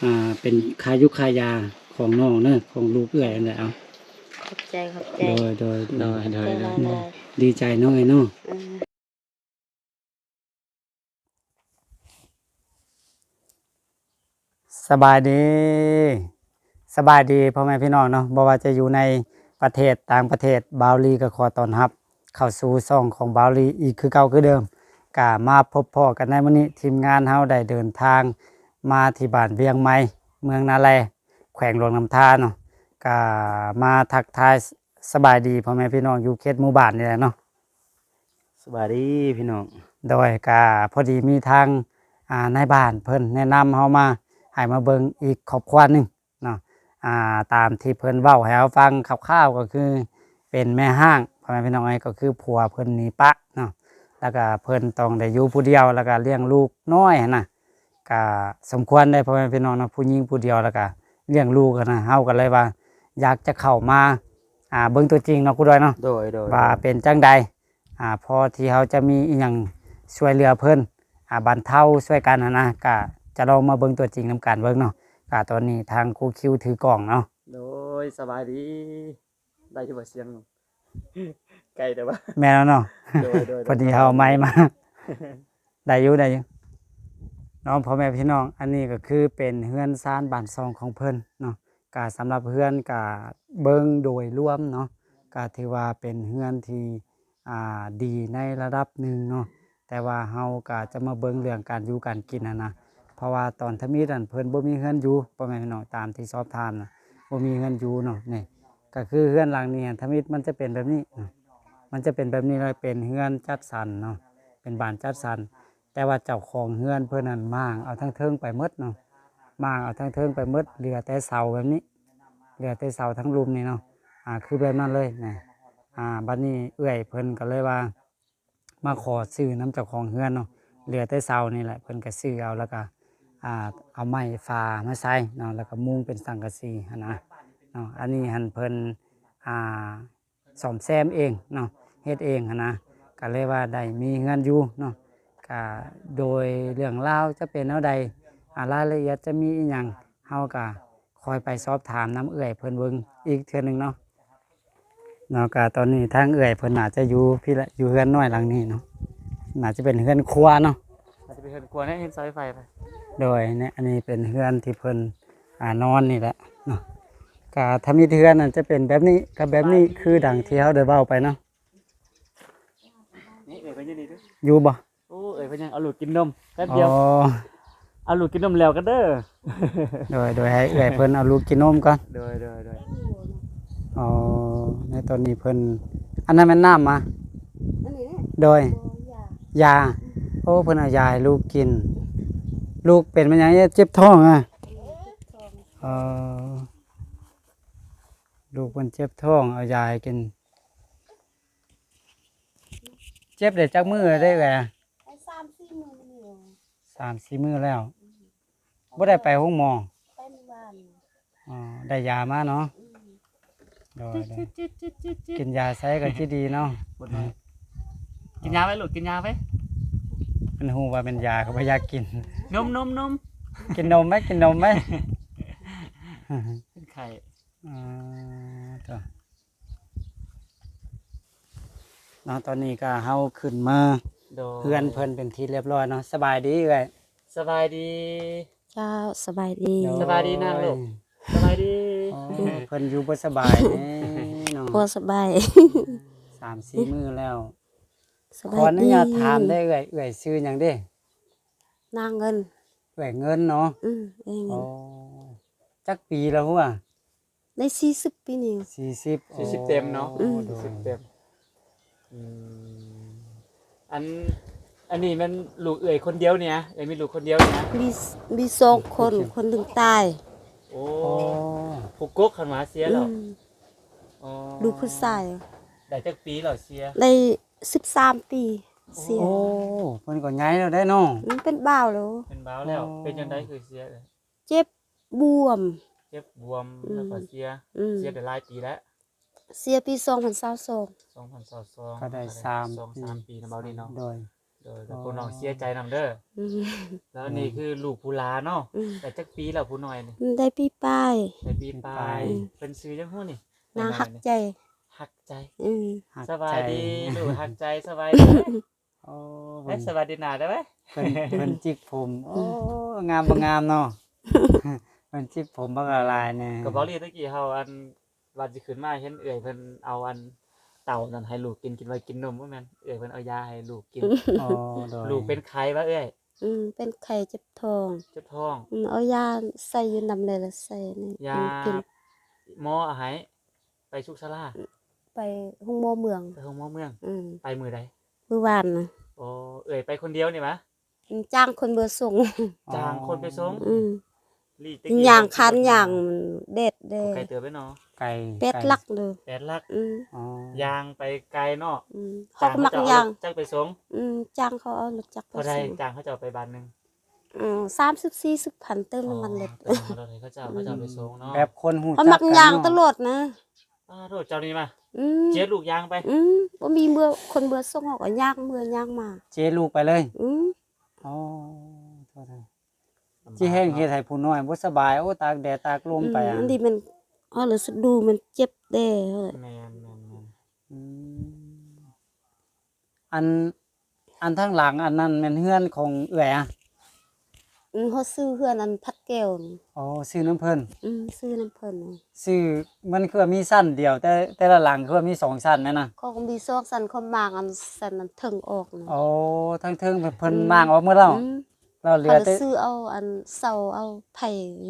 ອ່າ ເປັນຄ່າຢູ່ຄ່າຢາຂອງນ້ອງເນີ ຂອງລູກເອື້ອຍຫັ້ນແຫຼະ. ເອົາ ຂອບໃຈ ຂອບໃຈ. ໂດຍ ໂດຍ ໂດຍ ໂດຍ ຂອບໃຈຫຼາຍໆ. ດີໃຈເນາະເອື້ອຍເນາະ. ເອີ ສະບາຍດີ ສະບາຍດີພໍ່ແມ່ພີ່ນ້ອງເນາະ, ບໍ່ວ່າຈະຢູ່ໃນປະເທດ ຕ່າງປະເທດ, ບ່າວລີກໍຂໍຕ້ອນຮັບເຂົ້າສູ່ຊ່ອງຂອງບ່າວລີອີກຄືເກົ່າຄືເດີມ. ກະມາພົບພໍ້ກັນໃນມື້ນີ້, ທີມງານເຮົາໄດ້ເດີນທາງມາທີ່ບ້ານວຽງໃໝ່ ເມືອງນາແລ ແຂວງຫຼວງນ້ຳທາເນາະ, ກະມາທັກທາຍສະບາຍດີພໍ່ແມ່ພີ່ນ້ອງຢູ່ເຂດໝູ່ບ້ານນີ້ແຫຼະເນາະ. ສະບາຍດີພີ່ນ້ອງ. ໂດຍ ກະພໍດີມີທາງ ອ່າ ນາຍບ້ານເພິ່ນແນະນຳເຮົາມາ ໃຫ້ມາເບິ່ງອີກຄອບຄົວໜຶ່ງເນາະ. ອ່າ ຕາມທີ່ເພິ່ນເວົ້າໃຫ້ເຮົາຟັງຄ່າວໆ ກໍຄືເປັນແມ່ຮ້າງ ພໍ່ແມ່ພີ່ນ້ອງເອີຍ, ກໍຄືຜົວເພິ່ນໜີປະເນາະ, ແລ້ວກະເພິ່ນຕ້ອງໄດ້ຢູ່ຜູ້ດຽວ ແລ້ວກະລ້ຽງລູກນ້ອຍຫັ້ນນະ. ກະສົມຄວນເດ້ພໍ່ແມ່ພີ່ນ້ອງເນາະ, ຜູ້ຍິງຜູ້ດຽວ ແລ້ວກະລ້ຽງລູກຫັ້ນນະ. ເຮົາກໍເລີຍວ່າຢາກຈະເຂົ້າມາ ອ່າ ເບິ່ງຕົວຈິງເນາະ ຄູດອຍເນາະ. ໂດຍ ໂດຍ ວ່າເປັນຈັ່ງໃດ ອ່າ ພໍທີ່ເຮົາຈະມີອີ່ຫຍັງຊ່ວຍເຫຼືອເພິ່ນ ອ່າ ບັນເທົາຊ່ວຍກັນຫັ້ນນະ, ກະຈະລອງມາເບິ່ງຕົວຈິງນຳກັນເບິ່ງເນາະ. ກະຕອນນີ້ທາງຄູຄິວຖືກ້ອງເນາະ. ໂດຍ ສະບາຍດີ. ໄດ້ຢູ່ບໍ່ສຽງ? ໄກແຕ່ວ່າ ແມ່ນແລ້ວເນາະ. ໂດຍ ໂດຍ ພໍດີເຮົາເອົາໄມມາ. ໄດ້ຢູ່ ໄດ້ຢູ່ເນາະ ພໍ່ແມ່ພີ່ນ້ອງ. ອັນນີ້ກໍຄືເປັນເຮືອນຊານບ້ານຊ່ອງຂອງເພິ່ນເນາະ. ກະສຳລັບເຮືອນກະເບິ່ງໂດຍລວມເນາະ ກະຖືວ່າເປັນເຮືອນທີ່ ອ່າ ດີໃນລະດັບໜຶ່ງເນາະ, ແຕ່ວ່າເຮົາກະຈະມາເບິ່ງເລື່ອງການຢູ່ການກິນຫັ້ນນະ. ເພາະວ່າຕອນທຳອິດຫັ້ນເພິ່ນບໍ່ມີເຮືອນຢູ່ ພໍ່ແມ່ພີ່ນ້ອງ, ຕາມທີ່ສອບຖາມນະ ບໍ່ມີເຮືອນຢູ່ເນາະ. ນີ້ກໍຄືເຮືອນຫຼັງນີ້ຫັ້ນ ທຳອິດມັນຈະເປັນແບບນີ້ເນາະ, ມັນຈະເປັນແບບນີ້ເລີຍ, ເປັນເຮືອນຈັດສັນເນາະ ເປັນບ້ານຈັດສັນ. ແຕ່ວ່າເຈົ້າຂອງເຮືອນເພິ່ນນັ້ນມ້າງເອົາທາງເທິງໄປໝົດເນາະ, ມ້າງເອົາທາງເທິງໄປໝົດ, ເຫຼືອແຕ່ເສົາແບບນີ້, ເຫຼືອແຕ່ເສົາທາງລຸ່ມນີ້ເນາະ. ອ່າ ຄືແບບນັ້ນເລີຍນະ. ອ່າ ບັດນີ້ເອື້ອຍເພິ່ນກໍເລີຍວ່າມາຂໍຊື້ນຳເຈົ້າຂອງເຮືອນເນາະ, ເຫຼືອແຕ່ເສົານີ້ແຫຼະ ເພິ່ນກໍຊື້ເອົາ ແລ້ວກໍ ອ່າ ເອົາໄມ້ຝາມາໃສ່ເນາະ, ແລ້ວກໍມຸງເປັນສັງກະສີຫັ້ນນະເນາະ. ອັນນີ້ຫັ້ນເພິ່ນ ອ່າ ສ້ອມແຊມເອງເນາະ ເຮັດເອງຫັ້ນນະ, ກະເລີຍວ່າໄດ້ມີເຮືອນຢູ່ເນາະ. ກະໂດຍເລື່ອງລາວຈະເປັນແນວໃດ ອາ ລາຍລະອຽດຈະມີອີ່ຫຍັງ ເຮົາກະຄ່ອຍໄປສອບຖາມນຳເອື້ອຍເພິ່ນເບິ່ງອີກເທື່ອໜຶ່ງເນາະ. ເນາະ ກະຕອນນີ້ທາງເອື້ອຍເພິ່ນໜ້າຈະຢູ່ພີ້ແຫຼະ ຢູ່ເຮືອນນ້ອຍຫຼັງນີ້ເນາະ, ໜ້າຈະເປັນເຮືອນຄົວເນາະ. ອາດຈະເປັນເຮືອນຄົວເນາະ ເຮືອນເສາໄຟຟ້າ. ໂດຍ ນີ້ ອັນນີ້ເປັນເຮືອນທີ່ເພິ່ນ ອ່າ ນອນນີ້ແຫຼະເນາະ. ກະທຳອິດເຮືອນນັ້ນຈະເປັນແບບນີ້ກັບແບບນີ້ ຄືດັ່ງທີ່ເຮົາໄດ້ເວົ້າໄປເນາະ. ນີ້ເອີຍເພິ່ນຢູ່ນີ້ເດີ້ ຢູ່ບໍ່? ໂອ້ ເອີຍເພິ່ນຍັງເອົາລູກກິນນົມແປັບດຽວ. ອໍ ເອົາລູກກິນນົມແລ້ວກັນເດີ້. ໂດຍ ໂດຍ ໃຫ້ເອື້ອຍເພິ່ນເອົາລູກກິນນົມກ່ອນ. ໂດຍ ໂດຍ ໂດຍ. ອໍ ໃນຕອນນີ້ເພິ່ນ ອັນນັ້ນແມ່ນນ້ຳມະ? ອັນນີ້ແຫຼະ. ໂດຍ ຢາ ຢາ. ໂອ້ ເພິ່ນເອົາຢາໃຫ້ລູກກິນ. ລູກເປັນແມ່ນຫຍັງ ເຈັບທ້ອງອະ? ເອີ ເອີ ລູກເພິ່ນເຈັບທ້ອງ ເອົາຢາໃຫ້ກິນ. ເຈັບໄດ້ຈັກມື້ແລ້ວເດີ້ເອື້ອຍ? ໄດ້ສາມສີ່ມື້ແລ້ວ. ສາມສີ່ມື້ແລ້ວ. ອືມ ບໍ່ໄດ້ໄປໂຮງໝໍ? ໄປມື້ວານ. ອໍ ໄດ້ຢາມາເນາະ. ອືມ ໂດຍ ໂດຍ. ກິນຢາໃສກໍຊິດີເນາະ. ກິນຢາໄວ້ລູກ ກິນຢາໄວ້. ເພິ່ນຮູ້ວ່າແມ່ນຢາກໍບໍ່ຢາກກິນ. ນົມ ນົມ ນົມ. ກິນນົມໄວ້ ກິນນົມໄວ້. ເປັນໄຂ້. ອໍ ໂຕ ເນາະ ຕອນນີ້ກໍເຮົາຂຶ້ນມາ ໂດຍ ເຮືອນເພິ່ນເປັນທີ່ລຽບຮ້ອຍເນາະ. ສະບາຍດີເອື້ອຍ. ສະບາຍດີ. ເຈົ້າ ສະບາຍດີ. ໂດຍ ສະບາຍດີນາງລູກ. ສະບາຍດີ. ໂອ້ ເພິ່ນຢູ່ບໍ່ສະບາຍເດ້ເນາະ. ບໍ່ສະບາຍ ສາມສີ່ມື້ແລ້ວ. ສະບາຍດີ. ຂໍອະນຸຍາດຖາມໄດ້ເອື້ອຍ ເອື້ອຍຊື່ຫຍັງເດ້? ນາງເງິນ. ເອື້ອຍເງິນເນາະ. ອືມ ເອື້ອຍເງິນ. ອໍ ຈັກປີແລ້ວຫົວ? ໄດ້ສີ່ສິບປີນີ້. ສີ່ສິບ ສີ່ສິບເຕັມເນາະ. ອໍ ອືມ ໂດຍ ສີ່ສິບເຕັມ. ອືມ ອັນ ອັນນີ້ແມ່ນລູກເອື້ອຍຄົນດຽວນີ້ນະ? ເອື້ອຍມີລູກຄົນດຽວນີ້ນະ? ມີ ມີສອງຄົນ ຄົນໜຶ່ງຕາຍ. ໂອ້ ອໍ ຜູ້ກົກຫັ້ນຫວາເສຍແລ້ວ. ອືມ ອໍ ລູກຜູ້ຊາຍ. ໄດ້ຈັກປີແລ້ວເສຍ? ໄດ້ສິບສາມປີເສຍ. ໂອ້ ເພິ່ນກໍໃຫຍ່ແລ້ວເດ້ເນາະ. ອືມ ເປັນບ່າວແລ້ວ. ເປັນບ່າວແລ້ວ. ອໍ ເປັນຈັ່ງໃດຄືເສຍເອື້ອຍ? ເຈັບບວມ. ເຈັບບວມ. ອືມ ແລ້ວກໍເສຍ. ອືມ ເສຍໄດ້ຫຼາຍປີແລ້ວ? ເສຍປີສອງພັນຊາວສອງ. ສອງພັນຊາວສອງ ກໍໄດ້ສາມ ສອງສາມປີນະ ບ່າວລີເນາະ. ໂດຍ ໂດຍ ແລ້ວຜູ້ນ້ອງເສຍໃຈນຳເດີ. ອືມ ແລ້ວນີ້ຄືລູກຜູ້ຫຼ້າເນາະ. ອືມ ໄດ້ຈັກປີແລ້ວຜູ້ນ້ອຍນີ້? ໄດ້ປີປາຍ. ໄດ້ປີປາຍ. ອືມ ເພິ່ນຊື່ຫຍັງຮູ້ນີ້? ນາງຮັກໃຈ. ຮັກໃຈ. ອືມ ສະບາຍດີລູກຮັກໃຈ. ສະບາຍດີ. ໂອ້ ເອີ ສະບາຍດີໜ້າໄດ້ໄຫມ? ເພິ່ນ ເພິ່ນຈິກຜົມ. ໂອ້ ອືມ ງາມບໍ່ງາມເນາະ. ເພິ່ນຈິກຜົມບັກຫຼາຍໆ ນີ້. ກໍບອກລີຕະກີ້ເຮົາ ອັນ ວ່າຊິຂຶ້ນມາເຫັນເອື້ອຍເພິ່ນເອົາ ອັນ ເຕົ້ານັ້ນໃຫ້ລູກກິນ ຄິດວ່າກິນນົມ. ບໍ່ແມ່ນ ເອື້ອຍເພິ່ນເອົາຢາໃຫ້ລູກກິນ. ອໍ ໂດຍ. ລູກເປັນໄຂ້ຫວາເອື້ອຍ? ອືມ ເປັນໄຂ້ເຈັບທ້ອງ. ເຈັບທ້ອງ. ອືມ ເອົາຢາໃສ່ຢູ່ນຳ ແລ້ວໃສ່ໃຫ້ ຢາ ກິນ. ໝໍເອົາໃຫ້ ໄປສຸກສາລາ? ໄປໂຮງໝໍເມືອງ. ໄປໂຮງໝໍເມືອງ. ອືມ ໄປມື້ໃດ? ມື້ວານນະ. ອໍ ເອື້ອຍໄປຄົນດຽວນີ້ຫວາ? ອືມ ຈ້າງຄົນເມືອສົ່ງ. ຈ້າງຄົນໄປສົ່ງ. ອໍ ອືມ ຍ່າງຄານຍ່າງ ແດດແດ່. ໄກເຕີບເນາະ. ໄກ ແປດຫຼັກເດີ. ແປດຫຼັກ. ອືມ ອໍ ຍ່າງໄປໄກເນາະ. ອືມ ເຮົາກໍມັກຍ່າງ. ຈ້າງເຂົາເຈົ້າເອົາລົດຈັກໄປສົ່ງ. ອືມ ຈ້າງເຂົາເອົາລົດຈັກໄປສົ່ງ. ເທົ່າໃດຈ້າງເຂົາເຈົ້າໄປບາດໜຶ່ງ? ອືມ ສາມສິບສີ່ສິບພັນ ເຕີມນ້ຳມັນລົດ. ອໍ ເຕີມນ້ຳມັນລົດໃຫ້ເຂົາເຈົ້າ ເຂົາເຈົ້າໄປສົ່ງເນາະ. ແບບຄົນຮູ້ຈັກກັນເນາະ. ເຮົາມັກຍ່າງຕະຫຼອດນະ. ປາໂທດ ເຈົ້ານີ້ມາ. ອືມ ເຈຍລູກຍ່າງໄປ. ອືມ ບໍ່ມີເມືອ ຄົນເມືອສົ່ງ ເຮົາກໍຍ່າງເມືອຍ່າງມາ. ເຈຍລູກໄປເລີຍ. ອືມ ອໍ ໂທດ. ຊິແຮ່ງເຮັດໃຫ້ຜູ້ນ້ອຍບໍ່ສະບາຍ. ໂອ້ ຕາກແດດຕາກລົມໄປ. ອືມ ອັນນີ້ມັນ ເຮົາລະສະດູມັນເຈັບແດ່. ແມ່ນໆໆ. ອືມ ອັນ ອັນທາງຫຼັງອັນນັ້ນແມ່ນເຮືອນຂອງເອື້ອຍອະ? ອືມ ເຮົາຊື້ເຮືອນອັນພັດແກ້ວນີ້. ອໍ ຊື້ນຳເພິ່ນ. ອືມ ຊື້ນຳເພິ່ນ. ຊື້ ມັນຄືວ່າມີຊັ້ນດຽວ ແຕ່ແຕ່ລະຫຼັງຄືວ່າມີສອງຊັ້ນແມ່ນນະ? ເຂົາກໍມີສອງຊັ້ນ ເຂົາມ້າງອັນຊັ້ນອັນເທິງອອກນະ. ອໍ ທາງເທິງເພິ່ນ ອືມ ມ້າງອອກໝົດແລ້ວ. ອືມ ແລ້ວເຫຼືອແຕ່ ເຂົາຊື້ເອົາອັນເສົາເອົາໄຟ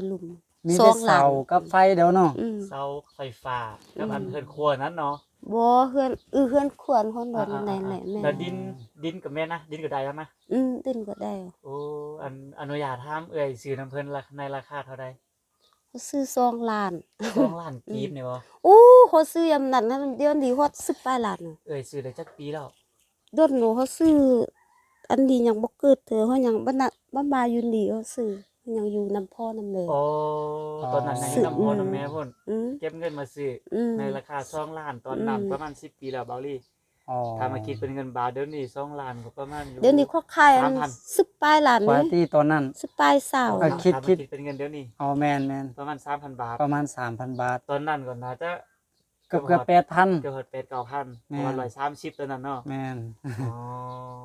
ລຸ່ມ. ມີແຕ່ເສົາກັບໄຟດຽວເນາະ. ອືມ ເສົາໄຟຟ້າກັບອັນ ອືມ ເຮືອນຄົວນັ້ນເນາະ. ບໍ່ ເຮືອນ ເຮືອນຄົວຫັ້ນ ອາໆໆ ໃນແຫຼະ. ແມ່ນ ແລ້ວດິນ ດິນກໍແມ່ນນະ ດິນກໍໄດ້ແລ້ວນະ. ອືມ ດິນກໍໄດ້. ໂອ້ ອັນ ອະນຸຍາດຖາມເອື້ອຍ ຊື້ນຳເພິ່ນລະ ໃນລາຄາເທົ່າໃດ? ເຂົາຊື້ສອງລ້ານ. ສອງລ້ານ ອືມ ກີບນີ້ບໍ່? ໂອ້ ເຂົາຊື້ຍາມນັ້ນ ດຽວນີ້ຮອດສິບປາຍລ້ານ. ເອື້ອຍຊື້ໄດ້ຈັກປີແລ້ວ? ດົນໂນ ເຮົາຊື້ ອັນນີ້ຍັງບໍ່ເກີດເທື່ອ ເຮົາຍັງ ບັດນະ ມາ ມາຢູ່ນີ້ເຮົາຊື້ ຍັງຢູ່ນຳພໍ່ນຳແມ່. ອໍ ອໍ ຕອນນັ້ນຍັງຢູ່ນຳພໍ່ນຳແມ່ພຸ້ນ. ອືມ ເກັບເງິນມາຊື້ ອືມ ໃນລາຄາສອງລ້ານ ຕອນນັ້ນ. ອືມ ປະມານສິບປີແລ້ວ ເບົາລີ. ອໍ ຖ້າມາຄິດເປັນເງິນບາດດຽວນີ້ ສອງລ້ານກໍປະມານຢູ່ ດຽວນີ້ເຂົາຂາຍ ສາມພັນ ສິບປາຍລ້ານ ກວ່າຕິຕອນນັ້ນ ສິບປາຍຊາວ. ເອີ ຄິດ ຖ້າມາ ຄິດ ຄິດເປັນເງິນດຽວນີ້ ອໍ ແມ່ນໆ ປະມານສາມພັນບາດ. ປະມານສາມພັນບາດ. ຕອນນັ້ນກໍໜ້າຈະ ເກືອບ ເກືອບແປດພັນ ເກືອບຮອດແປດເກົ້າພັນ ແມ່ນ ເພາະວ່າຮ້ອຍສາມສິບຕອນນັ້ນເນາະ. ແມ່ນ. ອໍ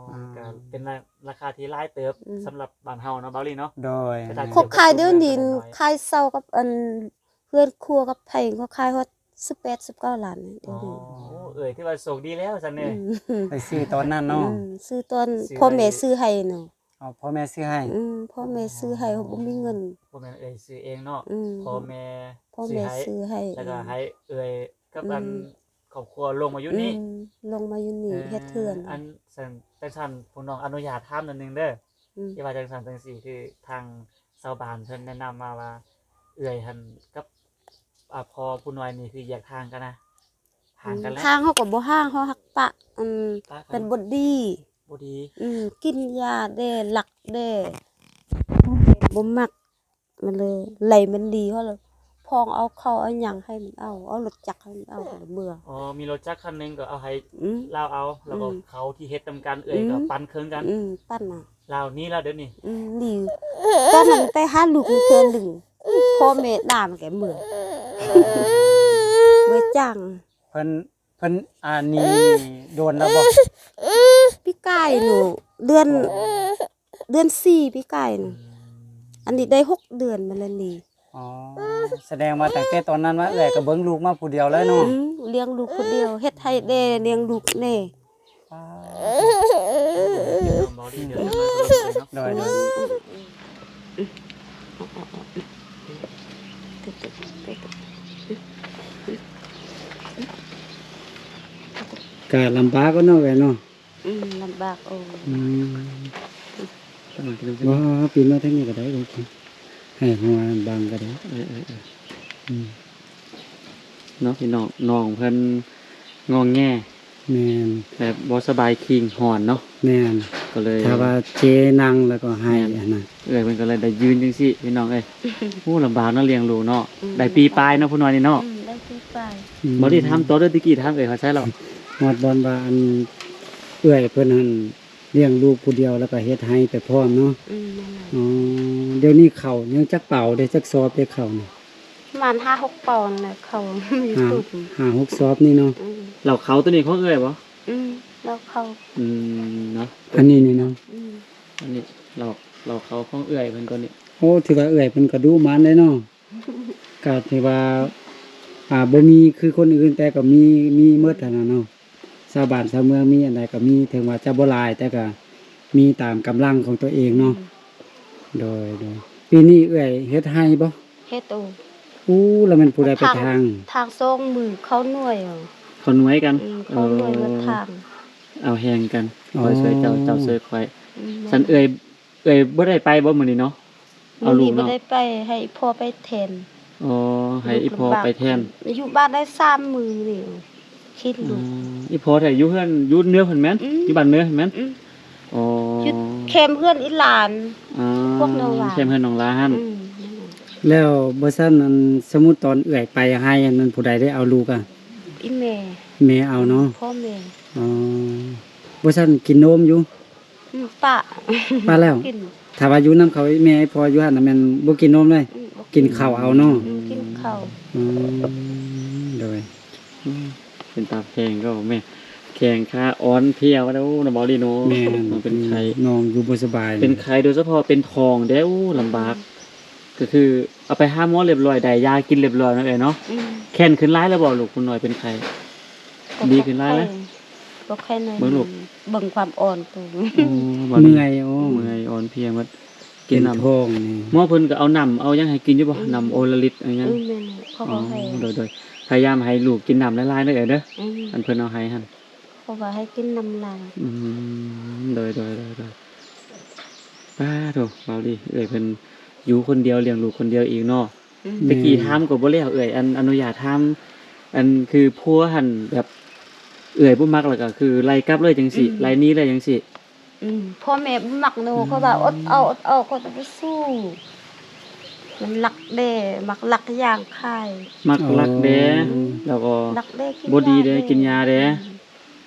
ອືມ ກໍເປັນລາ ລາຄາທີ່ຫຼາຍເຕີບ ອືມ ສຳລັບບ້ານເຮົາເນາະ ເບົາລີເນາະ. ໂດຍ. ແມ່ນ. ເຂົາຂາຍດຽວນີ້ ຂາຍເຊົ່າກັບອັນເຮືອນຄົວກັບໄຜ ເຂົາຂາຍຮອດສິບແປດ ສິບເກົ້າລ້ານດຽວນີ້. ອໍ ເອີຍ ຖືວ່າໂຊກດີແລ້ວຊັ້ນເນາະ. ອືມ ໄປຊື້ຕອນນັ້ນເນາະ. ອືມ ຊື້ຕອນພໍ່ແມ່ຊື້ໃຫ້ເນາະ. ອໍ ພໍ່ແມ່ຊື້ໃຫ້. ອືມ ພໍ່ແມ່ຊື້ໃຫ້ ເຮົາບໍ່ມີເງິນ. ພໍ່ແມ່ເອື້ອຍຊື້ເອງເນາະ. ອືມ ພໍ່ແມ່ ພໍ່ແມ່ຊື້ໃຫ້ ແລ້ວກໍໃຫ້ເອື້ອຍກັບອັນ ອືມ ຄອບຄົວລົງມາຢູ່ນີ້. ອືມ ລົງມາຢູ່ນີ້ ເອີ ເຮັດເຮືອນ. ອັນ ຊັ້ນ ຈັ່ງຊັ້ນ ພວກນ້ອງອະນຸຍາດຖາມໜ້ອຍໜຶ່ງເດີ. ອືມ ທີ່ວ່າຈັ່ງຊັ້ນຈັ່ງຊີ້ ຄືທາງຊາວບ້ານເພິ່ນແນະນຳມາວ່າ ເອື້ອຍຫັ້ນກັບ ອ່າ ພໍ່ຜູ້ນ້ອຍນີ້ຄືແຍກທາງກັນນະ. ຫ່າງກັນແລ້ວ. ອືມ ທາງເຮົາກໍບໍ່ຫ່າງ ເຮົາຮັກປະ ອັນ ປະກັນ ເປັນບໍ່ດີ ບໍ່ດີ. ອືມ ກິນຢາແດ່ ລັກແດ່ ບໍ່ມັກ ມັນເລີຍ ໄລ່ມັນໜີ ເຮົາລະພ້ອງເອົາເຂົ້າເອົາຫຍັງໃຫ້ມັນເອົາ ເອົາລົດຈັກໃຫ້ມັນເອົາ ກໍເມືອ. ອໍ ມີລົດຈັກຄັນໜຶ່ງກໍເອົາໃຫ້ ອືມ ລາວເອົາ ແລ້ວກໍ ອືມ ເຂົ້າທີ່ເຮັດນຳກັນ ເອື້ອຍກໍ ອືມ ປັນເຄິ່ງກັນ. ອືມ ປັນນະ. ລາວໜີແລ້ວດຽວນີ້. ອືມ ໜີ ຕອນນັ້ນໄປຫາລູກເທື່ອໜຶ່ງ ພໍ່ແມ່ດ່າມັນກໍເມືອ ເມືອຈ້າງ. ເພິ່ນ ເພິ່ນ ອ່າ ໜີໂດນແລ້ວບໍ່? ປີກາຍນີ້ ເດືອນ ອໍ ເດືອນສີ່ປີກາຍນີ້. ອືມ ອັນນີ້ໄດ້ຫົກເດືອນມາແລ້ວນີ້. ອໍ ສະແດງວ່າຕັ້ງແຕ່ຕອນນັ້ນມາ ເອື້ອຍກໍເບິ່ງລູກມາຜູ້ດຽວເລີຍເນາະ. ອືມ ລ້ຽງລູກຜູ້ດຽວ ເຮັດໄຮ່ແດ່ ລ້ຽງລູກແດ່. ອ່າ ໂດຍ ໂດຍ ໂດຍ. ກະລຳບາກເນາະ ເອື້ອຍເນາະ. ອືມ ລຳບາກ. ໂອ້ ອືມ ບໍ່ ປີນມາທາງນີ້ກໍໄດ້ ໂອເຄ ໃຫ້ຫົວບັງກໍໄດ້. ເອີໆໆ ອືມ ເນາະ ພີ່ນ້ອງ ນ້ອງເພິ່ນງອແງ. ແມ່ນ. ແບບບໍ່ສະບາຍ ຄີງຮ້ອນເນາະ. ແມ່ນ. ກໍເລີຍ ຖ້າວ່າເຈນັ່ງແລ້ວກໍໄຫ້ ແມ່ນ ອັນນັ້ນ. ເອື້ອຍເພິ່ນກໍເລີຍໄດ້ຢືນຈັ່ງຊີ້ ພີ່ນ້ອງເອີຍ. ໂອ້ ລຳບາກເນາະ ລ້ຽງລູກເນາະ. ອືມ ໄດ້ປີປາຍເນາະ ຜູ້ນ້ອຍນີ້ເນາະ. ອືມ ໄດ້ປີປາຍ. ອືມ ບໍ່ໄດ້ຖາມຕໍ່ເດີ້ ຕະກີ້ຖາມເອື້ອຍເຂົາໃຊ້ແລ້ວ ຮອດບ່ອນວ່າ ອັນ ເອື້ອຍເພິ່ນຫັ້ນ ລ້ຽງລູກຜູ້ດຽວ ແລ້ວກໍເຮັດໄຮ່ໄປພ້ອມເນາະ. ອືມ ແມ່ນແຫຼະ. ອໍ ດຽວນີ້ເຂົ້າຍັງຈັກເປົາເດ້ ຈັກສອບເດ້ເຂົ້ານີ້? ປະມານຫ້າຫົກເປົານັ້ນແຫຼະ ເຂົ້າຢູ່ ຫ້າ ຕູບ ຫ້າຫົກສອບນີ້ເນາະ. ອືມ ເຫຼົ້າເຂົ້າໂຕນີ້ຂອງເອື້ອຍບໍ່? ອືມ ເຫຼົ້າເຂົ້າ. ອືມ ເນາະ ອັນນີ້ນີ້ເນາະ. ອືມ ອັນນີ້ເຫຼົ້າ ເຫຼົ້າເຂົ້າຂອງເອື້ອຍເພິ່ນໂຕນີ້. ໂອ້ ຖືວ່າເອື້ອຍເພິ່ນກໍດຸໝັ່ນເດ້ເນາະ. ກໍຖືວ່າ ອ່າ ບໍ່ມີຄືຄົນອື່ນ ແຕ່ກໍມີ ມີໝົດຫັ້ນນະເນາະ. ຊາວບ້ານຊາວເມືອງມີອັນໃດກໍມີ ເຖິງວ່າຈະບໍ່ຫຼາຍ ແຕ່ກໍມີຕາມກຳລັງຂອງຕົວເອງເນາະ. ອືມ ໂດຍ ໂດຍ. ປີນີ້ເອື້ອຍເຮັດໄຮ່ບໍ່? ເຮັດ. ໂອ້ ໂອ້ ແລ້ວແມ່ນຜູ້ໃດໄປຖາງ? ຖາງສອງມື້ເຂົ້າໜ່ວຍ. ເຂົ້າໜ່ວຍກັນ. ອືມ ເຂົ້າໜ່ວຍ ເອີ ມາຖາງ ເອົາແຮງກັນ. ອໍ ຂ້ອຍຊ່ວຍເຈົ້າ ເຈົ້າຊ່ວຍຂ້ອຍ. ອືມ ຊັ້ນເອື້ອຍ ເອື້ອຍບໍ່ໄດ້ໄປບໍ່ມື້ນີ້ເນາະ? ເອົາລູກເນາະ. ມື້ນີ້ບໍ່ໄດ້ໄປ ໃຫ້ອີ່ພໍ່ໄປແທນ. ອໍ ໃຫ້ອີ່ພໍ່ໄປແທນ. ຢູ່ບ້ານໄດ້ສາມມື້ນີ້ ຄິດລູກ. ອໍ ອີ່ພໍ່ໄດ້ຢູ່ເຮືອນ ຢູ່ເໜືອພຸ້ນແມ່ນ? ອືມ ຢູ່ບ້ານເໜືອພຸ້ນແມ່ນ? ອືມ ອໍ ຢູ່ແຄມເຮືອນອີ່ຫຼານ. ອໍ ພວກນ້ອງຫຼານ ແຄມເຮືອນນ້ອງຫຼາຫັ້ນ. ອືມ ແລ້ວບໍ່ຊັ້ນ ອັນ ສົມມຸດຕອນເອື້ອຍໄປໄຮ່ ອັນນັ້ນ ຜູ້ໃດໄດ້ເອົາລູກອະ? ອີ່ແມ່. ແມ່ເອົາເນາະ. ພໍ່ແມ່. ອໍ ບໍ່ຊັ້ນກິນນົມຢູ່? ອືມ ປະ ປະແລ້ວ. ກິນ ຖ້າວ່າຢູ່ນຳເຂົາ ແມ່ ພໍ່ຢູ່ຫັ້ນນະ ແມ່ນບໍ່ກິນນົມເລີຍ. ອືມ ບໍ່ກິນ ກິນເຂົ້າເອົາເນາະ. ອືມ ກິນເຂົ້າ. ອືມ ໂດຍ. ອືມ ເປັນຕາແພງກໍແມ່ ແຂງຂາອ່ອນເພຍວ່າແລ້ວເນາະ ເບົາລີເນາະ. ແມ່ນ ເປັນໄຂ້ ນ້ອງຢູ່ບໍ່ສະບາຍ ເປັນໄຂ້ ໂດຍສະເພາະເປັນທ້ອງເດ້. ໂອ້ ລຳບາກ. ອືມ ກໍຄືເອົາໄປຫາໝໍລຽບລ້ອຍ ໄດ້ຢາກິນລຽບລ້ອຍເນາະເອື້ອຍເນາະ. ອືມ ແຂນຂຶ້ນຫຼາຍແລ້ວບໍ່ລູກ? ຜູ້ນ້ອຍເປັນໄຂ້ ກໍ ດີຂຶ້ນຫຼາຍແລ້ວ. ບໍ່ໄຂ້ ບໍ່ໄຂ້ໜ້ອຍ. ເບິ່ງລູກ ເບິ່ງຄວາມອ່ອນໂຕ. ໂອ້ ເມື່ອຍ. ໂອ້ ເມື່ອຍອ່ອນເພຍໝົດ. ກິນນ້ຳ ເປັນທ້ອງນີ້ ໝໍເພິ່ນກໍເອົານ້ຳເອົາຫຍັງໃຫ້ກິນຢູ່ບໍ່? ອືມ ນ້ຳໂອລາລິດອີຫຍັງ? ອືມ ແມ່ນ ເຂົາກໍໃຫ້. ໂດຍໆ ພະຍາຍາມໃຫ້ລູກກິນນ້ຳຫຼາຍໆເດີເອື້ອຍເດີ. ອືມ ອັນເພິ່ນເອົາໃຫ້ຫັ້ນ ເພາະວ່າໃຫ້ກິນນ້ຳຫຼາຍ. ອືມ ໂດຍໆໆ ປາໂທ ເວົ້າດີ ເອື້ອຍເພິ່ນຢູ່ຄົນດຽວ ລ້ຽງລູກຄົນດຽວອີກເນາະ. ອືມ ແມ່ນ ແຕ່ກີ້ຖາມກໍບໍ່ແລ້ວເອື້ອຍ ອັນ ອະນຸຍາດຖາມ ອັນຄືຜົວຫັ້ນ ແບບເອື້ອຍບໍ່ມັກ ແລ້ວກໍຄືໄລ່ກັບເລີຍຈັ່ງຊີ້ ອືມ ໄລ່ໜີເລີຍຈັ່ງຊີ້. ອືມ ພໍ່ແມ່ບໍ່ມັກເນາະ. ອືມ ເຂົາວ່າອົດເອົາ ອົດເອົາ ເຂົາຈະບໍ່ສູ້ ມັນລັກແດ່ ມັກລັກຢ່າງຂາຍ. ມັກລັກແດ່. ອໍ ແລ້ວກໍ ລັກແດ່ ກິນ ບໍ່ດີເດ້ ຢາແດ່ ກິນຢາແດ່. ອືມ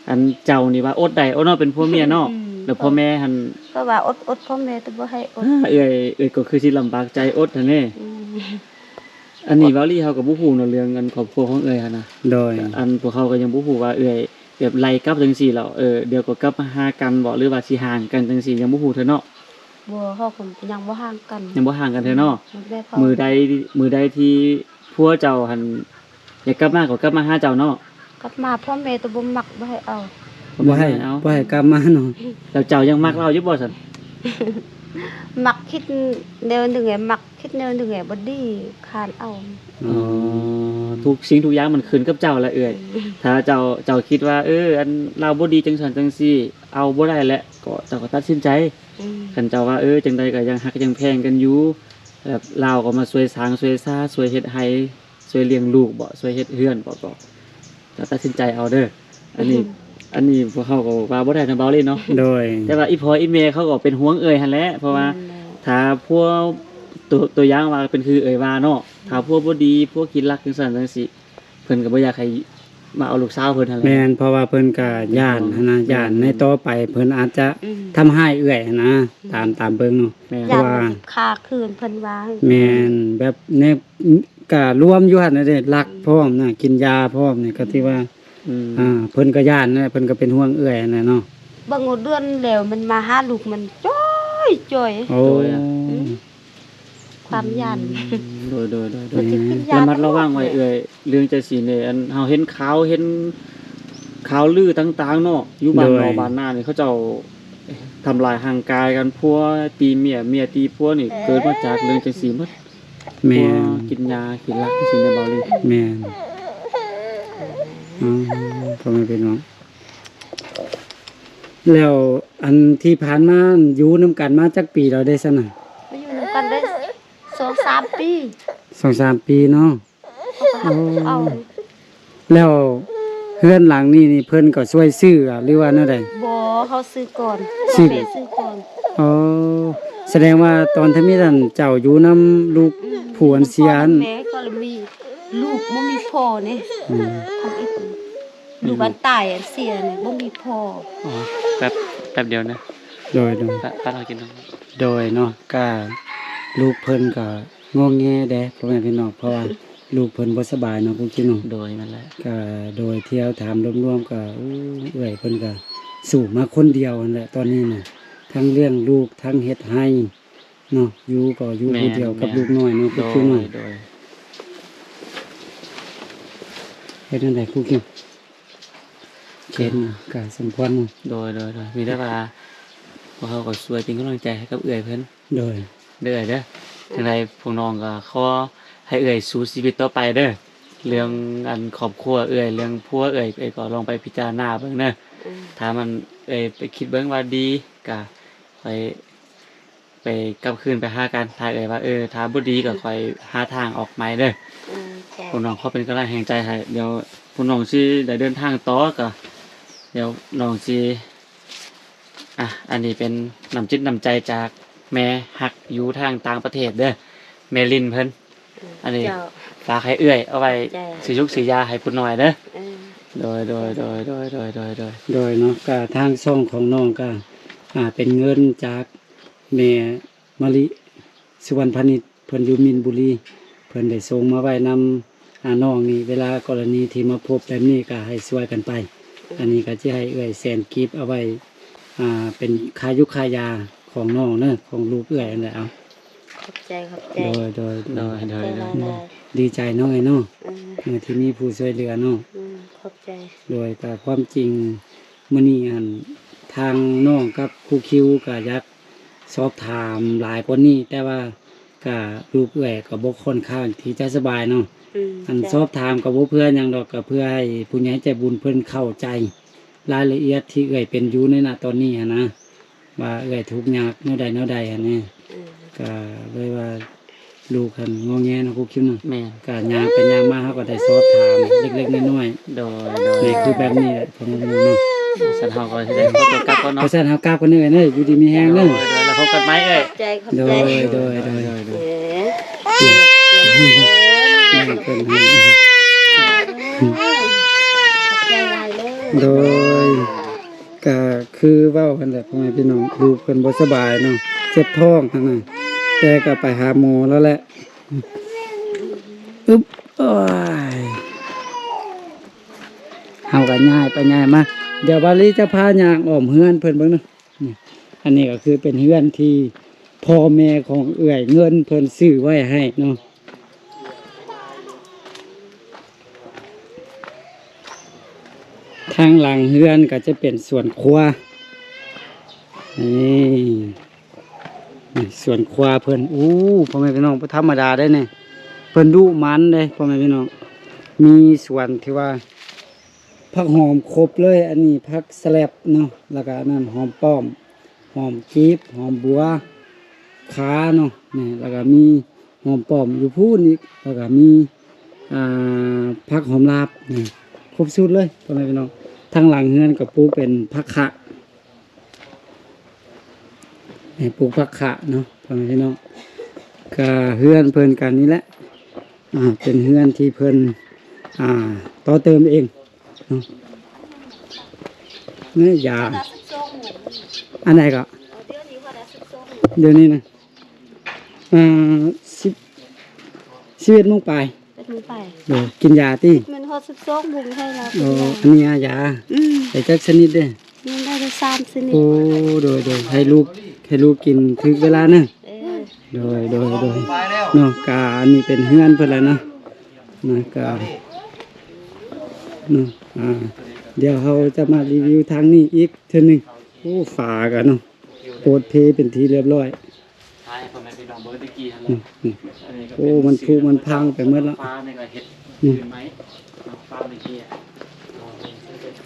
ອັນເຈົ້ານີ້ວ່າອົດໄດ້ ເອົາເນາະ ເປັນຜົວເມຍເນາະ. ອືມ ແລ້ວພໍ່ແມ່ຫັ້ນ ເຂົາວ່າອົດ ອົດ ພໍ່ແມ່ແຕ່ບໍ່ໃຫ້ອົດ. ເອື້ອຍ ເອື້ອຍກໍຄືຊິລຳບາກໃຈອົດຫັ້ນເດ້. ອືມ ອັນນີ້ເວົ້າລີເຮົາກໍບໍ່ຮູ້ເນາະ ເລື່ອງອັນຄອບຄົວຂອງເອື້ອຍຫັ້ນນະ. ໂດຍ ອັນພວກເຮົາກໍຍັງບໍ່ຮູ້ວ່າເອື້ອຍແບບໄລ່ກັບຈັ່ງຊີ້ແລ້ວ ເອີ ດຽວກໍກັບມາຫາກັນບໍ ຫຼືວ່າຊິຫ່າງກັນຈັ່ງຊີ້ ຍັງບໍ່ຮູ້ເທື່ອເນາະ. ບໍ່ ເຮົາກໍຍັງບໍ່ຫ່າງກັນ ຍັງບໍ່ຫ່າງກັນເທື່ອເນາະ. ອືມ ມື້ໃດ ມື້ໃດທີ່ ຜົວເຈົ້າຫັ້ນຢາກກັບມາກໍກັບມາຫາເຈົ້າເນາະ. ກັບມາ ພໍ່ແມ່ໂຕບໍ່ມັກ ບໍ່ໃຫ້ເອົາ ບໍ່ໃຫ້ ບໍ່ໃຫ້ເອົາ ບໍ່ໃຫ້ກັບມາເນາະ. ແລ້ວເຈົ້າຍັງມັກລາວຢູ່ບໍ່ຊັ້ນ? ມັກຄິດແນວໜຶ່ງແຫຼະ ມັກຄິດແນວໜຶ່ງແຫຼະ ບໍ່ດີ ຄ້ານເອົາ. ອໍ ທຸກສິ່ງທຸກຢ່າງມັນຂຶ້ນກັບເຈົ້າແຫຼະເອື້ອຍ. ອືມ ຖ້າເຈົ້າ ເຈົ້າຄິດວ່າ ເອີ ອັນລາວບໍ່ດີຈັ່ງຊັ້ນຈັ່ງຊີ້ ເອົາບໍ່ໄດ້ແຫຼະ ກໍເຈົ້າກໍຕັດສິນໃຈ. ອືມ ຄັນເຈົ້າວ່າ ເອີ ຈັ່ງໃດກໍຍັງຮັກຍັງແພງກັນຢູ່ ແບບລາວກໍມາຊ່ວຍສ້າງຊ່ວຍຊາ ຊ່ວຍເຮັດໄຮ່ ຊ່ວຍລ້ຽງລູກບໍ ຊ່ວຍເຮັດເຮືອນບໍ ກໍ ກໍຕັດສິນໃຈເອົາເດີ. ອັນນີ້ ອືມ ອັນນີ້ພວກເຮົາກໍວ່າບໍ່ໄດ້ນຳເບົາລີເນາະ. ໂດຍ ແຕ່ວ່າອີ່ພໍ່ອີ່ແມ່ເຂົາກໍເປັນຫ່ວງເອື້ອຍຫັ້ນແຫຼະ ເພາະວ່າ ແມ່ນແລ້ວ ຖ້າຜົວ ຕົວ ຕົວຢ່າງວ່າເປັນຄືເອື້ອຍວ່າເນາະ ອືມ ຖ້າຜົວບໍ່ດີ ຜົວຂີ້ລັກຈັ່ງຊັ້ນຈັ່ງຊີ້ ເພິ່ນກໍບໍ່ຢາກໃຫ້ມາເອົາລູກສາວເພິ່ນຫັ້ນແຫຼະ. ແມ່ນ ເພາະວ່າເພິ່ນກໍຢ້ານຫັ້ນນະ ແມ່ນ ຢ້ານໃນຕໍ່ໄປເພິ່ນອາດຈະ ອືມ ທຳຮ້າຍເອື້ອຍຫັ້ນນະ. ອືມ ຕາມ ຕາມເບິ່ງເນາະ ແມ່ນ ເພາະວ່າ ຢ້ານວ່າຊິຂ້າຄືນເພິ່ນວ່າ. ແມ່ນ ແມ່ນ ແບບໃນ ກະລວມຢູ່ຫັ້ນນະເດ້ ລັກ ອືມ ພ້ອມນະ ກິນຢາພ້ອມນີ້ ກະຖືວ່າ ອືມ ອ່າ ເພິ່ນກະຢ້ານນະ ເພິ່ນກະເປັນຫ່ວງເອື້ອຍຫັ້ນນະເນາະ. ເບິ່ງເອົາເດືອນແລ້ວມັນມາຫາລູກມັນຈ່ອຍໆ. ໂອ້ ຈ່ອຍອະ ອືມ ຄວາມຢ້ານ. ອືມ ໂດຍໆໆໆ ລະມັດລະວັງໄວ້ເອື້ອຍ ເລື່ອງຈັ່ງຊີ້ນີ້ ອັນເຮົາເຫັນຂ່າວ ເຫັນຂ່າວລືຕ່າງໆເນາະ ຢູ່ບ້ານນອກ ໂດຍ ບ້ານນານີ້ ເຂົາເຈົ້າທຳລາຍຮ່າງກາຍກັນ ຜົວຕີເມຍ ເມຍຕີຜົວນີ້ ເກີດມາຈາກເລື່ອງຈັ່ງຊີ້ໝົດ. ແມ່ນ ພວກກິນຢາກິນຫຼັກຈັ່ງຊີ້ແມ່ນບໍ່? ແມ່ນ. ອໍ ພໍ່ແມ່ພີ່ນ້ອງ ແລ້ວອັນທີ່ຜ່ານມາຢູ່ນຳກັນມາຈັກປີແລ້ວເດຊັ້ນນະ? ມາຢູ່ນຳກັນໄດ້ສອງສາມປີ. ສອງສາມປີເນາະ. ໂອ້ ແລ້ວເຮືອນຫຼັງນີ້ນີ້ເພິ່ນກໍຊ່ວຍຊື້ຫວາ ຫຼືວ່າແນວໃດ? ບໍ່ ເຮົາຊື້ກ່ອນ ຊື້ ພໍ່ແມ່ຊື້ກ່ອນ. ອໍ ສະແດງວ່າຕອນທຳອິດຫັ້ນເຈົ້າຢູ່ນຳລູກ ອືມ ຜູ້ອັນເສຍຫັ້ນ ພໍ່ແມ່ກໍລະມີ ລູກບໍ່ມີພໍ່ນີ້. ອືມ ທຳອິດ ອືມ ລູກອັນຕາຍອັນເສຍນີ້ບໍ່ມີພໍ່. ອໍ ແບບ ແປັບດຽວນະ. ໂດຍ ໂດຍ ປະ ປະ ເຮົາກິນນຳ. ໂດຍເນາະ ກະລູກເພິ່ນກະງໍແງແດ່ພໍ່ແມ່ພີ່ນ້ອງ ເພາະວ່າລູກເພິ່ນບໍ່ສະບາຍເນາະ ຄູຄິວເນາະ. ໂດຍ ແມ່ນແຫຼະ. ກະໂດຍທີ່ເຮົາຖາມລວມໆ ກະ ໂອ້ ເອື້ອຍເພິ່ນກະສູ້ມາຄົນດຽວຫັ້ນແຫຼະຕອນນີ້ນະ ທັງລ້ຽງລູກ ທັງເຮັດໄຮ່ ເນາະ ຢູ່ກໍຢູ່ຜູ້ດຽວກັບລູກນ້ອຍເນາະ ຄູຄິວເນາະ. ໂດຍ ໂດຍ. ເຮັດແນວໃດຄູຄິວ? ເຫັນກະສົມຄວນເນາະ. ໂດຍ ໂດຍ ໂດຍ. ມີແຕ່ວ່າພວກເຮົາກໍຊ່ວຍເປັນກຳລັງໃຈໃຫ້ກັບເອື້ອຍເພິ່ນ. ໂດຍ ເດີ້ເອື້ອຍເດີ້. ຈັ່ງໃດພວກນ້ອງກໍຂໍໃຫ້ເອື້ອຍສູ້ຊີວິດຕໍ່ໄປເດີ້. ເລື່ອງອັນຄອບຄົວເອື້ອຍ ເລື່ອງຜົວເອື້ອຍ ເອື້ອຍກໍລອງໄປພິຈາລະນາເບິ່ງເດີ້. ອືມ ຖ້າມັນ ເອື້ອຍໄປຄິດເບິ່ງວ່າດີ ກະຄ່ອຍ ໄປກັບຄືນໄປຫາກັນ. ຖ້າເອື້ອຍວ່າ ເອີ ຖ້າບໍ່ດີກໍຄ່ອຍຫາທາງອອກໃໝ່ເດີ້. ອືມ ຈ້ະ. ພວກນ້ອງຂໍເປັນກຳລັງແຮງໃຈໃຫ້. ດຽວພວກນ້ອງຊິໄດ້ເດີນທາງຕໍ່ ກໍດຽວນ້ອງຊິ ອ່ະ ອັນນີ້ເປັນນ້ຳຈິດນ້ຳໃຈຈາກແມ່ຮັກຢູ່ທາງຕ່າງປະເທດເດີ້ ແມ່ລິນເພິ່ນ. ອືມ ອັນນີ້ ເຈົ້າ ຝາກໃຫ້ເອື້ອຍເອົາໄວ້ ຂອບໃຈ ຊື້ຢົກຊື້ຢາໃຫ້ຜູ້ນ້ອຍເດີ້. ເອີ ໂດຍ ໂດຍ ໂດຍ ໂດຍ ໂດຍ ໂດຍ ໂດຍ ໂດຍເນາະ. ກະທາງຊ່ອງຂອງນ້ອງກະ ອ່າ ເປັນເງິນຈາກ ແມ່ມະລິ ສຸວັນພານິດ ເພິ່ນຢູ່ມິນບູລີ ເພິ່ນໄດ້ສົ່ງມາໄວ້ນຳ ອາ ນ້ອງນີ້. ເວລາກໍລະນີທີ່ມາພົບແບບນີ້ກໍໃຫ້ຊ່ວຍກັນໄປ. ອືມ ອັນນີ້ກໍຈະໃຫ້ເອື້ອຍແສນກີບ ເອົາໄວ້ ອ່າ ເປັນຄ່າຢູ່ຄ່າຢາຂອງນ້ອງເນາະ ຂອງລູກເອື້ອຍຫັ້ນແຫຼະ. ເອົາ ຂອບໃຈ ຂອບໃຈ. ໂດຍ ໂດຍ ໂດຍ ໂດຍ ໂດຍ ຂອບໃຈຫຼາຍໆ. ດີໃຈເນາະເອື້ອຍເນາະ. ອືມ ເອີ ທີ່ມີຜູ້ຊ່ວຍເຫຼືອເນາະ. ອືມ ຂອບໃຈ. ໂດຍ ແຕ່ຄວາມຈິງ ມື້ນີ້ຫັ້ນ ທາງນ້ອງກັບຄູຄິວກໍຢາກສອບຖາມຫຼາຍກວ່ານີ້ ແຕ່ວ່າກໍລູກເອື້ອຍກໍບໍ່ຄ່ອນຂ້າງທີ່ຈະສະບາຍເນາະ. ອືມ ອັນ ເຈົ້າ ສອບຖາມກໍບໍ່ເພື່ອຫຍັງດອກ ກໍເພື່ອໃຫ້ຜູ້ໃຫຍ່ໃຈບຸນເພິ່ນເຂົ້າໃຈລາຍລະອຽດທີ່ເອື້ອຍເປັນຢູ່ໃນນະຕອນນີ້ຫັ້ນນະ ວ່າເອື້ອຍທຸກຍາກແນວໃດແນວໃດຫັ້ນນະ. ອືມ ກໍເລີຍວ່າ ລູກຫັ້ນງໍແງເນາະ ຄູຄິວເນາະ. ແມ່ນ. ກະຍ່າງໄປຍ່າງມາ ເຮົາກໍໄດ້ສອບຖາມເລັກໆນ້ອຍໆ. ໂດຍ ໂດຍ. ນີ້ຄືແບບນີ້ແຫຼະ ພໍ່ແມ່ພີ່ນ້ອງເນາະ. ຊັ້ນເຮົາກໍຊິໄດ້ຂໍຕົວກັບກ່ອນເນາະ. ຊັ້ນເຮົາກັບກ່ອນເດີ້ເອື້ອຍເດີ້ ຢູ່ດີມີແຮງເດີ້. ໂດຍ ໂດຍ ແລ້ວພົບກັນໃໝ່ເອື້ອຍ. ຂອບໃຈ ຂອບໃຈ. ໂດຍ ໂດຍ ໂດຍ ໂດຍ. ເອີ ຂອບໃຈຫຼາຍເດີ້. ໂດຍ. ກະຄືເວົ້າຫັ້ນແຫຼະ ພໍ່ແມ່ພີ່ນ້ອງ ລູກເພິ່ນບໍ່ສະບາຍເນາະ ເຈັບທ້ອງຫັ້ນນະ ແຕ່ກໍໄປຫາໝໍແລ້ວແຫຼະ. ອຶບ ໂອ້ຍ ເຮົາກໍຍ້າຍໄປຍ້າຍມາ. ດຽວບາລີຈະພາຍ່າງອ້ອມເຮືອນເພິ່ນເບິ່ງເນາະ. ນີ້ ອັນນີ້ກໍຄືເປັນເຮືອນທີ່ພໍ່ແມ່ຂອງເອື້ອຍເງິນເພິ່ນຊື້ໄວ້ໃຫ້ເນາະ. ທາງຫຼັງເຮືອນກໍຈະເປັນສວນຄົວ. ນີ້ ນີ້ສວນຄົວເພິ່ນ. ໂອ້ ພໍ່ແມ່ພີ່ນ້ອງ ບໍ່ທຳມະດາເດ້ນີ້ ເພິ່ນດຸໝັ່ນເດ້ ພໍ່ແມ່ພີ່ນ້ອງ. ມີສວນທີ່ວ່າ ຜັກຫອມຄົບເລີຍ. ອັນນີ້ຜັກສະແລັບເນາະ ແລ້ວກະອັນນັ້ນຫອມປ້ອມ ຫອມກີບ ຫອມບົວ ຂ່າເນາະ. ນີ້ ແລ້ວກະມີຫອມປ້ອມຢູ່ພຸ້ນອີກ ແລ້ວກະມີ ອ່າ ຜັກຫອມລາບ. ນີ້ ຄົບຊຸດເລີຍ ພໍ່ແມ່ພີ່ນ້ອງ. ທາງຫຼັງເຮືອນກໍປູກເປັນຜັກຂະ ໃຫ້ປູກຜັກຂະເນາະ ພໍ່ແມ່ພີ່ນ້ອງ. ກະເຮືອນເພິ່ນກັນນີ້ແຫຼະ ອ່າ ເປັນເຮືອນທີ່ເພິ່ນ ອ່າ ຕໍ່ເຕີມເອງເນາະ. ນີ້ຢາ ອັນໃດກໍ ດຽວນີ້ນະ ອ່າ ສິບ ສິບເອັດໂມງປາຍ ເອັດໂມງປາຍ. ໂດຍ ກິນຢາຕິ? ແມ່ນຮອດສິບສອງໂມງໃຫ້ລາວກິນຢາ. ໂອ້ ອັນນີ້ອາຢາ. ອືມ ໄດ້ຈັກຊະນິດເດ້? ຍັງໄດ້ແຕ່ສາມຊະນິດ. ໂອ້ ໂດຍ ໂດຍ ໃຫ້ລູກ ໃຫ້ລູກກິນຖືກເວລາເນາະ. ເອີ ໂດຍ ໂດຍ ໂດຍ ເນາະ. ກະອັນນີ້ເປັນເຮືອນເພິ່ນແຫຼະເນາະ ນະ ກະ ເນາະ. ອ່າ ດຽວເຮົາຈະມາຣີວິວທາງນີ້ອີກເທື່ອໜຶ່ງ. ໂອ້ ຝາກະເນາະ ໂປດເພເປັນທີ່ຮຽບຮ້ອຍ. ໃຫ້ພໍ່ແມ່ພີ່ນ້ອງເບິ່ງແຕ່ກີ້ຫັ້ນແຫຼະ. ອືມ ອືມ. ອັນນີ້ກໍ ໂອ້ ມັນຜຸມັນພັງໄປໝົດແລ້ວ. ຝານີ້ກໍເຮັດ ອືມ ຄືນໃໝ່ເນາະ ຝາເມື່ອກີ້.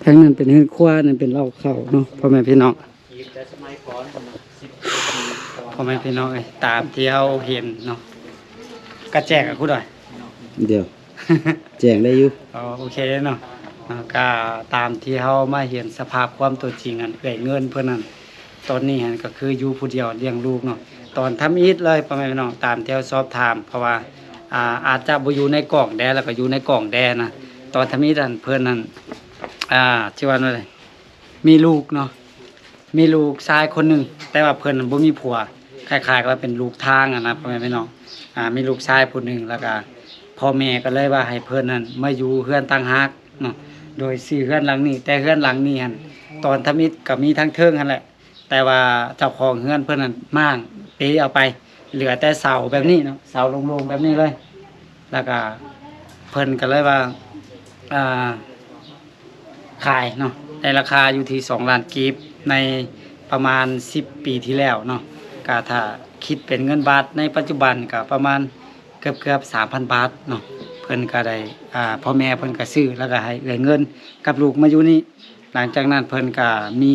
ທາງນັ້ນເປັນເຮືອນຄົວ ນັ້ນເປັນເລົ້າເຂົ້າເນາະ ພໍ່ແມ່ພີ່ນ້ອງ. ອີກແຕ່ສະໄໝກ່ອນເນາະ ສິບກວ່າປີກ່ອນ. ພໍ່ແມ່ພີ່ນ້ອງເອີຍ ຕາມທີ່ເຮົາເຫັນເນາະ ກະແຈ້ງກັບຄູດອຍ ດຽວ ແຈ້ງໄດ້ຢູ່. ອໍ ໂອເຄເນາະ. ອ່າ ກະຕາມທີ່ເຮົາມາເຫັນສະພາບຄວາມຕົວຈິງ ອັນເອື້ອຍເງິນເພິ່ນນັ້ນ ຕອນນີ້ຫັ້ນກໍຄືຢູ່ຜູ້ດຽວລ້ຽງລູກເນາະ ຕອນທຳອິດເລີຍ ພໍ່ແມ່ພີ່ນ້ອງ. ຕາມທີ່ເຮົາສອບຖາມ ເພາະວ່າ ອ່າ ອາດຈະບໍ່ຢູ່ໃນກ້ອງແດ່ ແລ້ວກໍຢູ່ໃນກ້ອງແດ່ນະ ຕອນທຳອິດຫັ້ນເພິ່ນຫັ້ນ ອ່າ ຊິວ່າແນວໃດ ມີລູກເນາະ ມີລູກຊາຍຄົນໜຶ່ງ ແຕ່ວ່າເພິ່ນບໍ່ມີຜົວ ຄ້າຍໆກັບວ່າເປັນລູກທາງຫັ້ນນະ ພໍ່ແມ່ພີ່ນ້ອງ. ອ່າ ມີລູກຊາຍຜູ້ໜຶ່ງ ແລ້ວກະພໍ່ແມ່ກໍເລີຍວ່າໃຫ້ເພິ່ນນັ້ນມາຢູ່ເຮືອນຕ່າງຫາກເນາະ ໂດຍຊື່ເຮືອນຫຼັງນີ້. ແຕ່ເຮືອນຫຼັງນີ້ຫັ້ນ ຕອນທຳອິດກໍມີທາງເທິງຫັ້ນແຫຼະ ແຕ່ວ່າເຈົ້າຂອງເຮືອນເພິ່ນນັ້ນມ້າງເປເອົາໄປ ເຫຼືອແຕ່ເສົາແບບນີ້ເນາະ ເສົາໂລ່ງໆແບບນີ້ເລີຍ. ແລ້ວກະເພິ່ນກໍເລີຍວ່າ ອ່າ ຂາຍເນາະ ໃນລາຄາຢູ່ທີ່ສອງລ້ານກີບ ໃນປະມານສິບປີທີ່ແລ້ວເນາະ. ກະຖ້າຄິດເປັນເງິນບາດໃນປັດຈຸບັນ ກະປະມານເກືອບໆສາມພັນບາດເນາະ. ເພິ່ນກະໄດ້ ອ່າ ພໍ່ແມ່ເພິ່ນກະຊື້ ແລ້ວກະໃຫ້ເອື້ອຍເງິນກັບລູກມາຢູ່ນີ້. ຫຼັງຈາກນັ້ນເພິ່ນກະມີ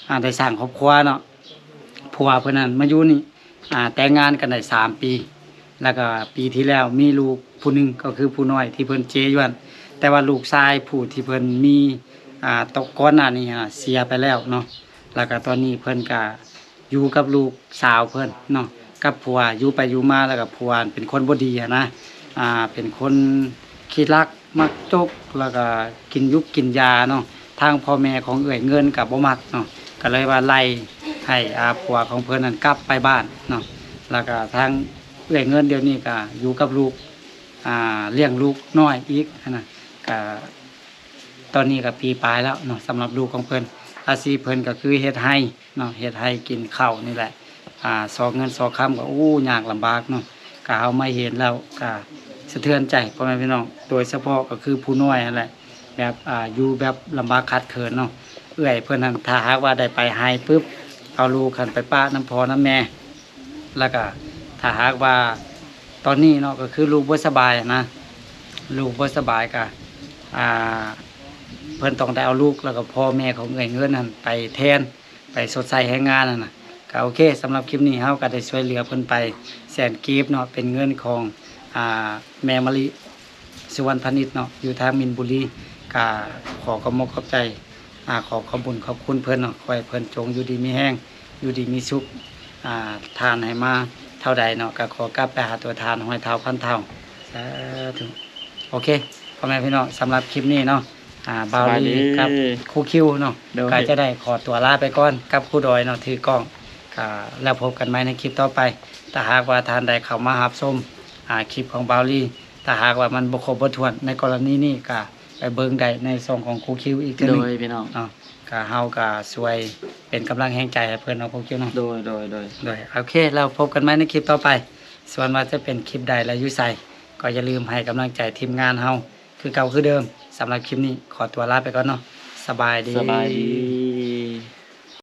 ອ່າ ໄດ້ສ້າງຄອບຄົວເນາະ. ຜົວເພິ່ນນັ້ນມາຢູ່ນີ້ ອ່າ ແຕ່ງງານກັນໄດ້ສາມປີ ແລ້ວກໍປີທີ່ແລ້ວມີລູກຜູ້ໜຶ່ງ ກໍຄືຜູ້ນ້ອຍທີ່ເພິ່ນເຈຢູ່ຫັ້ນ. ແຕ່ວ່າລູກຊາຍຜູ້ທີ່ເພິ່ນມີ ອ່າ ຕອນກ່ອນໜ້ານີ້ຫັ້ນນະ ເສຍໄປແລ້ວເນາະ. ແລ້ວກໍຕອນນີ້ເພິ່ນກໍຢູ່ກັບລູກສາວເພິ່ນເນາະ ກັບຜົວ ຢູ່ໄປຢູ່ມາ ແລ້ວກໍຜົວເປັນຄົນບໍ່ດີຫັ້ນນະ ອ່າ ເປັນຄົນຂີ້ລັກ ມັກຈົກ ແລ້ວກໍກິນຢຸກກິນຢາເນາະ. ທາງພໍ່ແມ່ຂອງເອື້ອຍເງິນກໍບໍ່ມັກເນາະ ກໍເລີຍວ່າໄລ່ໃຫ້ ອ່າ ຜົວຂອງເພິ່ນນັ້ນກັບໄປບ້ານເນາະ. ແລ້ວກໍທາງເອື້ອຍເງິນດຽວນີ້ກໍຢູ່ກັບລູກ ອ່າ ລ້ຽງລູກນ້ອຍອີກຫັ້ນນະ. ກໍຕອນນີ້ກໍປີປາຍແລ້ວເນາະ ສຳລັບລູກຂອງເພິ່ນ. ອາຊີບເພິ່ນກໍຄືເຮັດໄຮ່ ເນາະ ເຮັດໄຮ່ກິນເຂົ້ານີ້ແຫຼະ. ອ່າ ຊອກເງິນຊອກຄຳກໍ ໂອ້ ຍາກລຳບາກເນາະ. ກໍເຮົາມາເຫັນແລ້ວກໍສະເທືອນໃຈ ພໍ່ແມ່ພີ່ນ້ອງ ໂດຍສະເພາະກໍຄືຜູ້ນ້ອຍຫັ້ນແຫຼະ ແບບ ອ່າ ຢູ່ແບບລຳບາກຂາດເຂີນເນາະ. ເອື້ອຍເພິ່ນຫັ້ນ ຖ້າຫາກວ່າໄດ້ໄປໄຮ່ປຶບ ເອົາລູກຫັ້ນໄປປະນຳພໍ່ນຳແມ່ ແລ້ວກໍຖ້າຫາກວ່າຕອນນີ້ເນາະ ກໍຄືລູກບໍ່ສະບາຍນະ ລູກບໍ່ສະບາຍກໍ ອ່າ ເພິ່ນຕ້ອງໄດ້ເອົາລູກ ແລ້ວກໍພໍ່ແມ່ຂອງເອື້ອຍເງິນຫັ້ນໄປແທນ ໄປຊົດໃຊ້ແຮງງານຫັ້ນນະ. ກໍໂອເຄ ສຳລັບຄລິບນີ້ເຮົາກໍໄດ້ຊ່ວຍເຫຼືອເພິ່ນໄປແສນກີບເນາະ ເປັນເງິນຂອງ ອ່າ ແມ່ມະລິ ສຸວັນພານິດເນາະ ຢູ່ທາງມິນບຸລີ. ກໍຂໍຂອບອົກຂອບໃຈ ອ່າ ຂໍຂອບບຸນຂອບຄຸນເພິ່ນເນາະ. ຂໍໃຫ້ເພິ່ນຈົ່ງຢູ່ດີມີແຮງ ຢູ່ດີມີສຸກ. ອ່າ ທານໃຫ້ມາເທົ່າໃດເນາະ ກໍຂໍກັບໄປຫາຕົວທານຮ້ອຍເທົ່າພັນເທົ່າ. ສາທຸ. ໂອເຄ ພໍ່ແມ່ພີ່ນ້ອງ ສຳລັບຄລິບນີ້ເນາະ ອ່າ ບ່າວລີກັບ ສະບາຍດີ ຄູຄິວເນາະ ໂດຍ ກໍຈະໄດ້ຂໍຕົວລາໄປກ່ອນກັບຄູດອຍເນາະ ຖືກ້ອງ. ກໍແລ້ວພົບກັນໃໝ່ໃນຄລິບຕໍ່ໄປ. ຖ້າຫາກວ່າທ່ານໃດເຂົ້າມາຮັບຊົມ ອ່າ ຄລິບຂອງບ່າວລີ ຖ້າຫາກວ່າມັນບໍ່ຄົບບໍ່ຖ້ວນ ໃນກໍລະນີນີ້ກໍໄປເບິ່ງໄດ້ໃນຊ່ອງຂອງຄູຄິວອີກເທື່ອໜຶ່ງ ໂດຍ ພີ່ນ້ອງ ເນາະ. ກໍເຮົາກໍຊ່ວຍເປັນກຳລັງແຮງໃຈໃຫ້ເພິ່ນເນາະ ຄູຄິວເນາະ. ໂດຍ ໂດຍ ໂດຍ ໂດຍ ໂອເຄ ແລ້ວພົບກັນໃໝ່ໃນຄລິບຕໍ່ໄປ. ສ່ວນວ່າຈະເປັນຄລິບໃດ ແລະ ຢູ່ໃສ ກໍຢ່າລືມໃຫ້ກຳລັງໃຈທີມງານເຮົາຄືເກົ່າຄືເດີມ. ສຳລັບຄລິບນີ້ຂໍຕົວລາໄປກ່ອນເນາະ. ສະບາຍດີ ສະບາຍດີ.